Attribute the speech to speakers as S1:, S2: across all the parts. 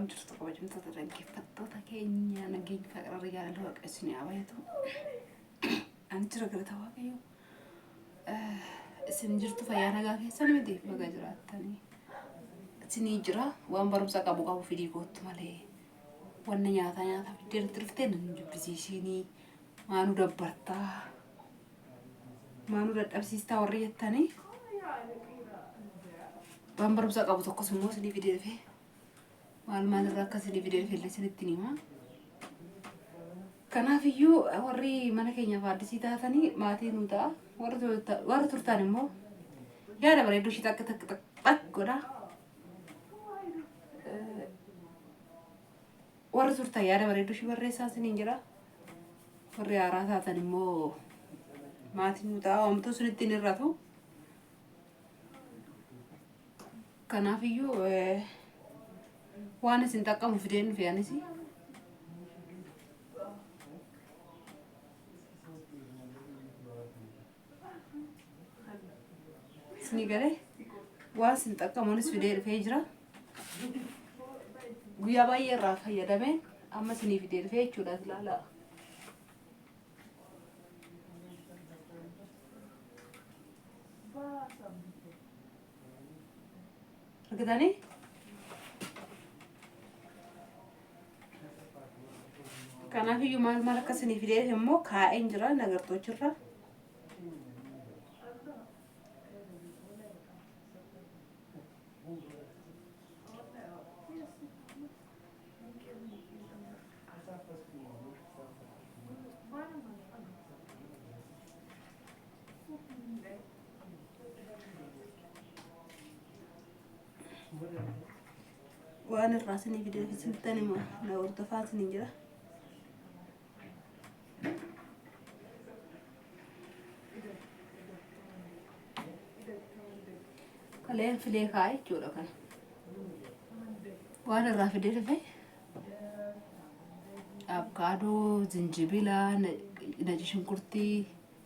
S1: Akkam jirtu kabajamtoota dhaggeeffattoota keenya nageenyi faqrarra jaalala waaqa isin haa baay'atu. Ani jira galata waaqayyo. Isin jirtu fayyaa nagaa keessan miti baga jiraattanii. Isinii jira waan barumsa qabu qabu fidii koottu malee. Wanna nyaataa nyaataa fiddee nutti dhuftee nan jibbisiisinii maa nu dabbartaa maa nu dadhabsiistaa warri jettanii. Waan barumsa qabu tokkos immoo isinii fidee dhufe. Maal maal irraa akka isinii fidee dhufe illee isinitti hima. Kanaaf iyyuu warri mana keenyaaf addisii taatanii maatii nuu ta'a. Warri turtan immoo yaada bareedduu ishii takka takka takka godha. Warri turtan yaada bareedduu ishii barreessaa isiniin jira. Warri haaraa taatan immoo maatii nuu ta'a. Homtuu isinitti hin hir'atu. Kanaafiyyuu waan isin xaqqamu fideen dhufe anis. Isinii galee waan isin xaqqamuunis fidee dhufee jira. Guyyaa baay'ee irraa fayyadamee amma isinii fidee dhufee jechuudha ilaalaa. Argitanii? Kanaaf iyyuu maal maal akka isinii fidee immoo kaa'een jira nagartoochirra. Waan irraa isinii fidee isinittan hima na hordofaa isiniin jira. Kaleen filee kaa'e jechuudha kana. Waan irraa fidee dhufe avkaadoo, zinjibila, naci shunkurtii,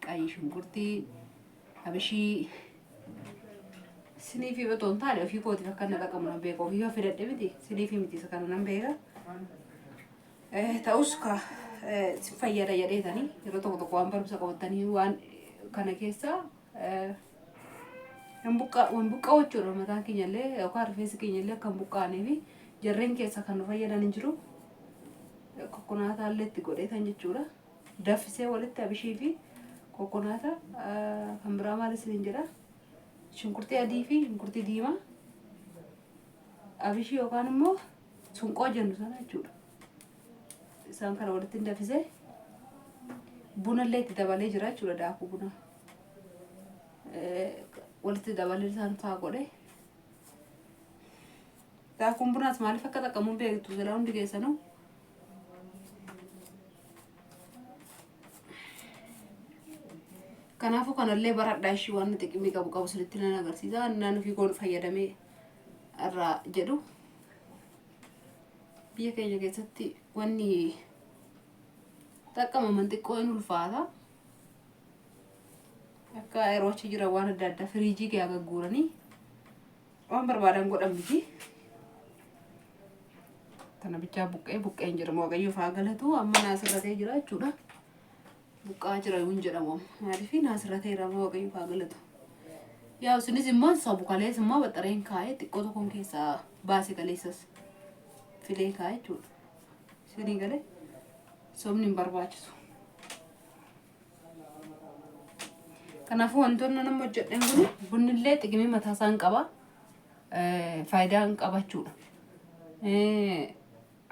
S1: qayyi shunkurtii, abishii siniifii otoo hin taane ofii kootiif akka inni dhaqamu nan beeka. Ofii yoo fidadhe miti siniifii miti isa kana nan beeka. Ta'us ka si fayyada jedheetanii yeroo tokko tokko waan barumsa qabatanii waan kana keessaa hin buqqa'u jechuudha mataan keenya illee yookaan rifeensi keenya illee akka hin buqqaanee fi jarreen keessaa kan nu fayyadan hin jiru. Kokkonaataa illee itti godheetan jechuudha. Danfisee walitti abishii fi kokkonaata kan biraa maal isiniin jedha shunkurtii adii fi shunkurtii diimaa abishii yookaan immoo sunqoo jennu sana jechuudha. Isaan kana walitti hin danfisee buna illee itti dabalee jira jechuudha daakuu buna. Walitti dabalee isaan faa godhe. Daakuun bunaas maaliif akka xaqqamu hin beektu silaa hundi keessanuu. Kanaafuu kanallee baradhaa ishii waan xiqimii qabu qabu sirriitti nan agarsiisa. Naan ofii koon fayyadamee irraa jedhu. Biyya keenya keessatti wanni xaqqamaman xiqqoo hin ulfaata. Akka yeroo achi jiran waan adda addaa firiijii kee gagguuranii waan barbaadan godhan miti. Tana bichaa buqqee buqqeen jedhamu waaqayyoof haa galatu amma naa sirratee jira jechuudha. Buqqaa jira hin jedhamu maaliif naa sirrateera amma waaqayyoof haa galatu. Yaa isinis immoo sobu kalees immoo baxxareen kaa'ee xiqqoo tokkoon keessaa baase kaleessas filee kaa'ee jechuudha. Isinii galee sobni hin barbaachisu. Kanaafuu wantoonni nama hojjedhan kun bunnillee xiqimii mataa isaa hin qaba. Faayidaa hin qaba jechuudha.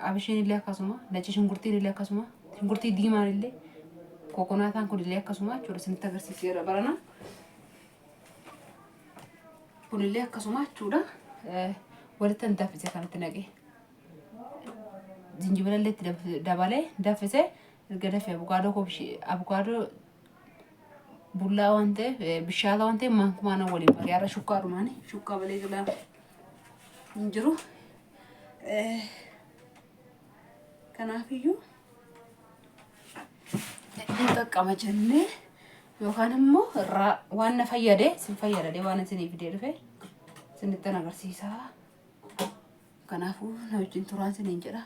S1: Abishiin illee akkasuma, naci shunkurtiin illee akkasuma, shunkurtii diimaan illee, kokonaataan kun illee akkasuma jechuudha. Isinitti agarsiiseera barana. Kun illee akkasuma jechuudha. Walitti hin danfise kanatti naqee. Jinjibila illee itti dabalee danfise. Erga dafee abukaadoo koo abukaadoo bullaa waan ta'eef bishaata waan ta'eef maankumaan waliin makee har'a shukkaadhumaan shukkaa malee silaa hin jiru. Kanaafiyyuu hin xaqqama jennee yookaan immoo irraa waan na fayyade sin fayyadadee waan isinii fidee dhufe isinittan agarsiisaa. Kanaafuu na wajjin turaan isiniin jedha.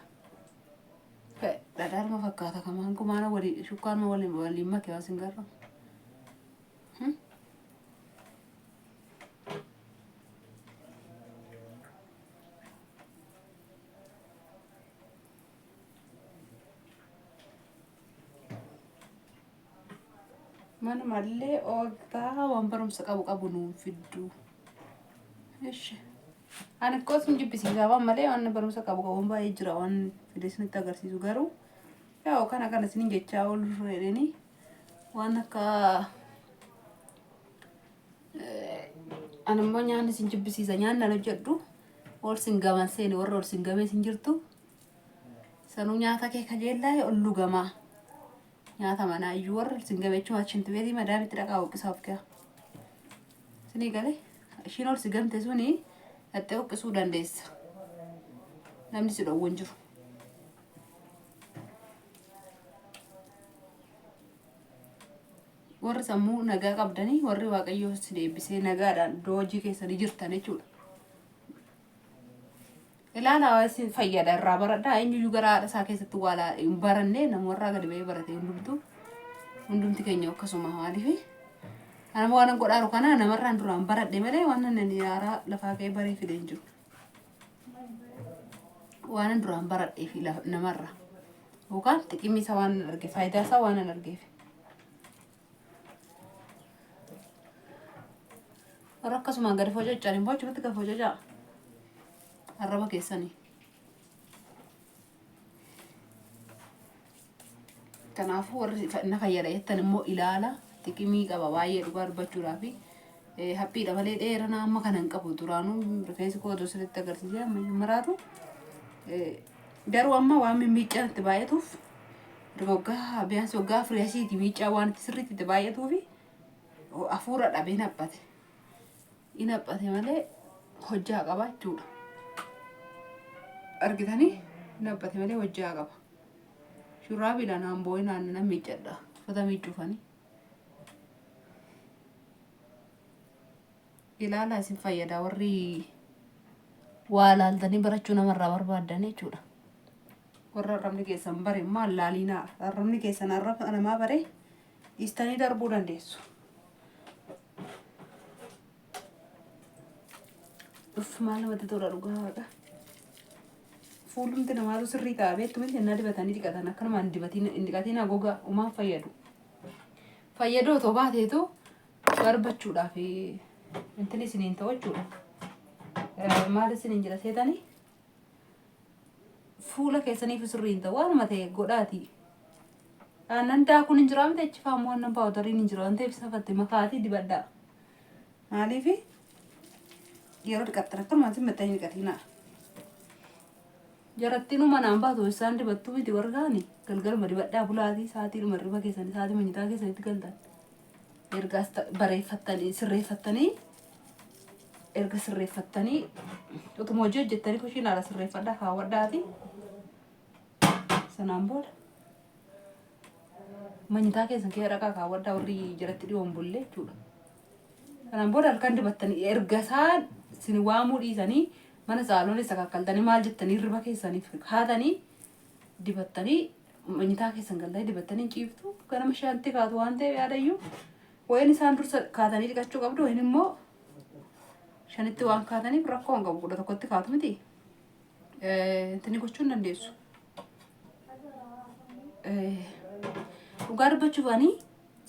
S1: Dhadhaaruma fakkaata kamaan kumaana walii shukkaaruma waliin waliin make waan isin garra. Manumallee ooltaa waan barumsa qabu qabu nuun fiddu. Ishi. Ani koo sin jibbisiisaa waan malee waan barumsa qabu qabuun baay'ee jira waan fide isinitti agarsiisu garuu yaa kana kana isinin jechaa oolu jedhanii waan akka ani immoo nyaanni sin jibbisiisa nyaanni an hojjedhu ol sin gaman seeni warra ol sin gamee sin jirtu sanuu nyaata kee kajeellaa ol lugamaa. Nyaata manaa iyyuu warra isin gameechuu shinti beetii madaamitti dhaqaa uqqisaa of kee. Isinii galee ishiin ol si gamte suni dhattee uqqisuu dandeessa. Namni si dhowwu hin jiru. Warri sammuu nagaa qabdanii warri Waaqayyoo isin eebbisee nagaadhaan iddoo hojii keessanii jirtan jechuudha. Ilaalaa isin fayyada irraa baradhaa eenyuyyuu gara haadha isaa keessatti waa hin baranne namarraa gadi ba'ee barate hundumtuu hundumti keenya akkasuma maaliif anama waan an godhaaru kana namarraan duraan baradhe malee waan ani haaraa lafaa ka'ee baree fide hin jiru. Waan an duraan baradhee fi namarra yookaan xiqimii isaa waan an arge faayidaa isaa waan an argeef. Warra akkasumaan gadi fococan immoo achumatti gadi fococaa. Arraba keessanii. Kanaafuu warri na fayyada jettan immoo ilaala. Xiqimii qaba baay'ee dhugaa dubbachuudhaaf. Haphiidha malee dheerana amma kana hin qabu duraanuu rifeensi koo otoo sirriitti agarsiisee amma iyyuu maraatu. Garuu amma waan mimmiiccaan itti baay'atuuf waggaa biyaansi waggaa afurii asiiti miiccaa waan itti sirriitti itti baay'atuufi hafuura dhabee hin haphate. Hin haphate malee hojjaa qaba jechuudha. Argitanii hin haphate malee hojjaa qaba. Shurraabiidhaan naan boo'inaan nan miiccadha. Uffata miiccuufanii. Ilaalaa isin fayyada warri waa laaltanii barachuu namarraa barbaaddan jechuudha. Warra arrabni keessan bare maal laaliinaa arrabni keessan arraba namaa bare dhiistanii darbuu dandeessu. Uff maal namatti tola dhugaa waaqa. Fuulumti namaatu sirrii ta'a beektu miti innaa dibatanii dhiqatan akkanumaan hin diqatiin gogaa umaan fayyadu. Fayyadoo otoo baateetu barbachuudhaaf intini isiniin ta'u jechuudha. Maal isiniin jedha seetanii? Fuula keessaniif sirrii hin ta'u waanuma ta'e godhaati. Aannan daakuun hin jiraa miti achi faamu aannan paawudariin hin jiru waan ta'eef safatte makaatii dibadhaa. Maaliif yeroo dhiqattan akkanumaan isin maxxanii dhiqatinaa. Jarattiin manaan baatu isaan dibattuu miti warri kaani galgaluma dibadhaa bulaatii sa'aatiidhuma hirriba keessanii sa'aatii manyitaa keessanitti galtan. Erga bareeffattanii sirreeffattanii erga sirreeffattanii utuma hojii hojjettanii kushiinaadha sirreeffadhaa kaawwadhaati. Sanaan booda manyitaa keessan keessa dhaqaa kaawwadhaa warri jalatti dhiyoon bulle jechuudha. Sanaan booda halkan dibattanii erga isaan isin waamuu dhiisanii mana saaloon isa kakkaltanii maal jettanii hirriba keessaniif kaatanii dibattanii manyitaa keessan galtanii dibattanii ciiftu ganama shanti kaatu waan ta'eef yaadayyuu wayin isaan dursa kaatanii dhiqachuu qabdu wayin immoo shanitti waan kaataniif rakkoo hin qabu 11tti kaatu miti intini gochuu hin dandeessu. Dhugaa dubbachuuf ani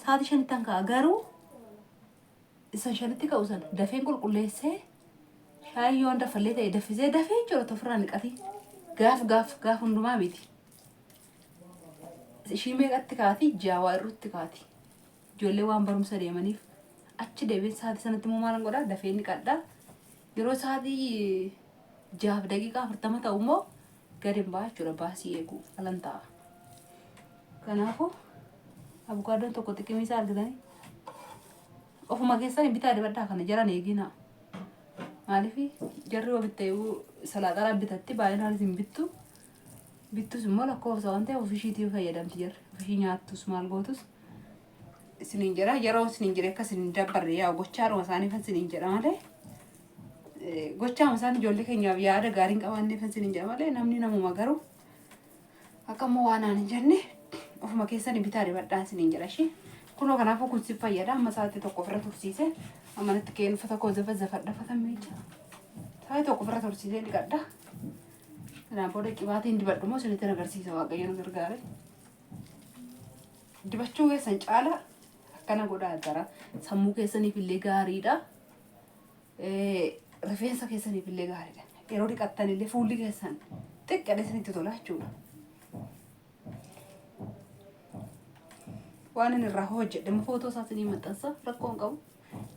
S1: sa'aatii shanittan ka'a garuu isa shanitti ka'u sana dafeen qulqulleessee shaayii yoon dafallee ta'e daffisee dafee jechuudha ofirraa niqatii gaaf gaaf gaaf hundumaa miti. Ishii meeqatti kaati? Jaawaa irrutti kaati. Ijoollee waan barumsa deemaniif achi deebiin sa'aatii sanatti immoo maalan godhaa dafee niqadha. Yeroo sa'aatii 6:40 ta'u immoo gadi hin ba'a jechuudha baasii eegu alan ta'a. Kanaafuu abukaadoon tokko xiqimii isaa argitanii ofuma keessan bitaa dibadhaa kana jaran eeginaa. Maaliif jarri yoo bitte salaaxaa bitatti baay'inaan isin bittu. Bittus immoo lakkoofsa waan ta'eef ofishiitii fayyadamti jarri. Ofishii nyaattus maal gootus isiniin jedha yeroo isiniin jedhe akka isin hin dabbarre yaa gochaadhuma isaaniif isiniin jedha malee. Gochaama isaan ijoollee keenyaaf yaada gaarii hin qabaanneef isin hin jedha malee namni namuma garuu akka immoo waan aan hin jenne ofuma keessanii bitaa dibadhaan isin hin jedha ishee. Kunoo kanaafuu kun si fayyada amma sa'aatii tokko ofirra tursiise amma natti keen uffata koo zafa zafadha uffata miica. Sa'aatii tokko ofirra tursiisee dhiqadha. Kanaan booda qibaatiin dibadhu immoo isinitti agarsiisa Waaqayyo nu gargaare. Dibachuu keessan caala akkana godhaa jara. Sammuu keessaniif illee gaariidha. Rifeensa keessaniif illee gaariidha. Yeroo dhiqattan illee fuulli keessan xiqqadhe isinitti tola jechuudha. Waan inni irraa hojjedhe immoo footoo isaa isinii maxxansa rakkoo hin qabu.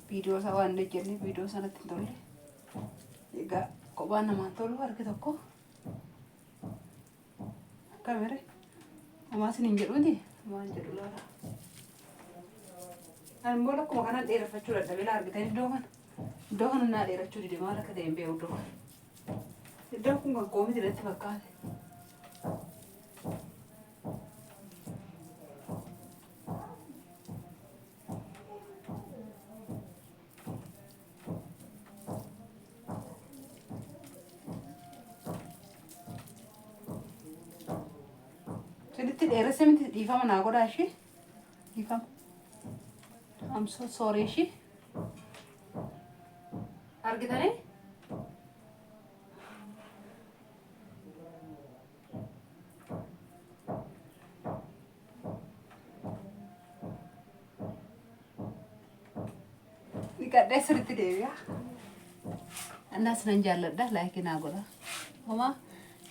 S1: Viidiyoo isaa waan hin hojjenne viidiyoo sanatti hin tolle. Egaa kophaan namaan tolu harki tokko. Akkamire? Homaa isin hin jedhuuti? Homaa hin jedhu laala. Ani immoo akkuma kanaan dheereffachuu dadhabee laa argitan iddoo kana. Iddoo kana naa dheerachuu dide maal akka ta'e hin beeku iddoo kana. Iddoon kun kan koomiti natti fakkaate. Sirriitti dheeresse miti dhiifama naa godhaa ishee. Dhiifama. I'm so sorry ishee. Argitanii? Dhiqadhee sirriitti deebi'a. Annaas nan jaalladha like naa godha. Homaa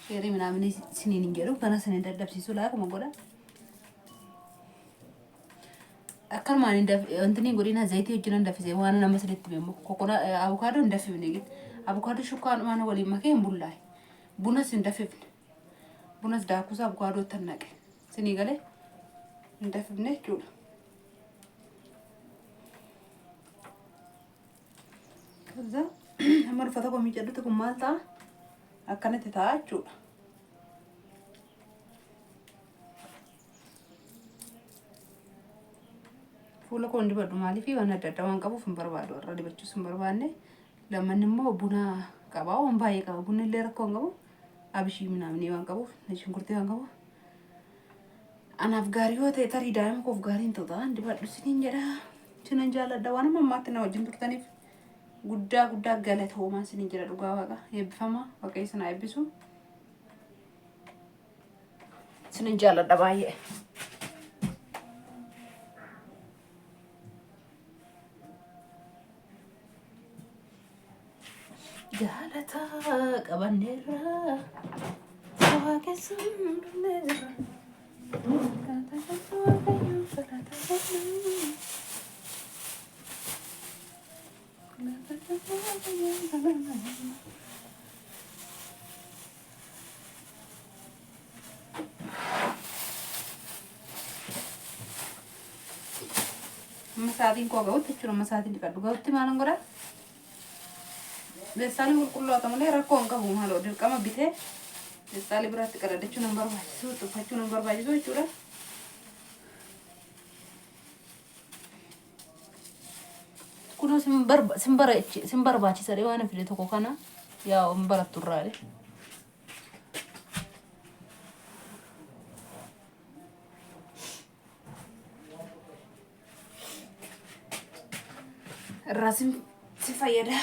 S1: share ምናምን isiniin hin jedhu kana isinin dadhabsiisu likeuma godha. Akkanumaan hin wanti hin godhina zayitii wajjin hin danfise waan nama isinitti himu kokona abukaadoo hin danfifne gin abukaadoo shukkaan waliin makee hin bullaa'e. Bunas hin danfifne. Bunas daakuusaa abukaadoo itti naqe. Isinii galee hin danfifne jechuudha. ከዛ amma uffata koo miiccadhutti kun maal ta'a? Akkanatti ta'a jechuudha. Fuula koo hin dibadhu maaliif waan adda addaa waan qabuuf hin barbaadu irra dibachuus hin barbaanne. Lammanni immoo buna qaba waan baay'ee qaba bunni illee rakkoo hin qabu abishii ምናምን waan qabuuf shunkurtii waan qabuuf. Anaaf gaarii yoo ta'e tarii daa'ima koof gaarii hin ta'u ta'an dibadhu isiniin jedha. Isinan jaalladha waan amma ammaatti na wajjin turtaniif guddaa guddaa galatoomaa isiniin jedha dhugaa waaqa eebbifamaa waaqayyo isin haa eebbisu. Isinin jaalladha baay'ee. Galata qabanneerra waaqessuun dhufnee jirra. Galata keessa waaqayyo galata kennu. Galata keessa waaqayyo galata kennu. Amma sa'aatiin koo ga'utti jechuudha. Amma sa'aatiin dhiqadhu ga'utti maalan godhaa? Feestaalii qulqulluu haa ta'u malee rakkoo hin qabu maaloo dirqama bitee feestaalii biraatti qadadachuun hin barbaachisu tuffachuun hin barbaachisu jechuudha. Kunoo sin barbaachisa waan fide tokko kana yaa hin barattu irraale. Irraa si fayyada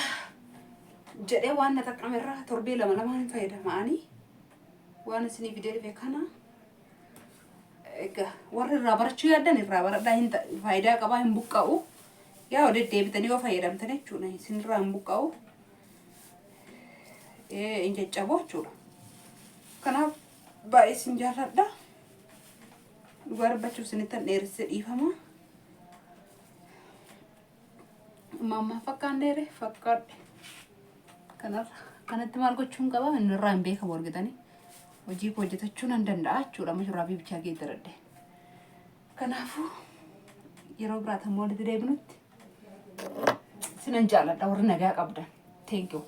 S1: jedhee waan na xaqqame irraa torbee lama lamaan hin fayyadama'anii waan isinii fidee dhufe kana egaa warri irraa barachuu yaaddan irraa baradhaa hin faayidaa qabaa hin buqqa'u yaa deddeebitanii yoo fayyadamtan jechuudha isinirraa hin buqqa'u hin caccabu jechuudha. Kanaaf baay'ee isin jaalladha. Dhugaa dubbachuuf isinittan dheeressee dhiifama. Amma fakkaan dheere fakkaadhe. Kanarra kanatti maal gochuun qaba inni irraa hin beekamu argitanii. Hojii koo hojjetachuu nan danda'a jechuudha. Amma shurraabii bichaa geeddaradhe. Kanaafuu yeroo biraatti ammoo walitti deebinutti isinan jaalladha warri nagaa qabdan. Thank you.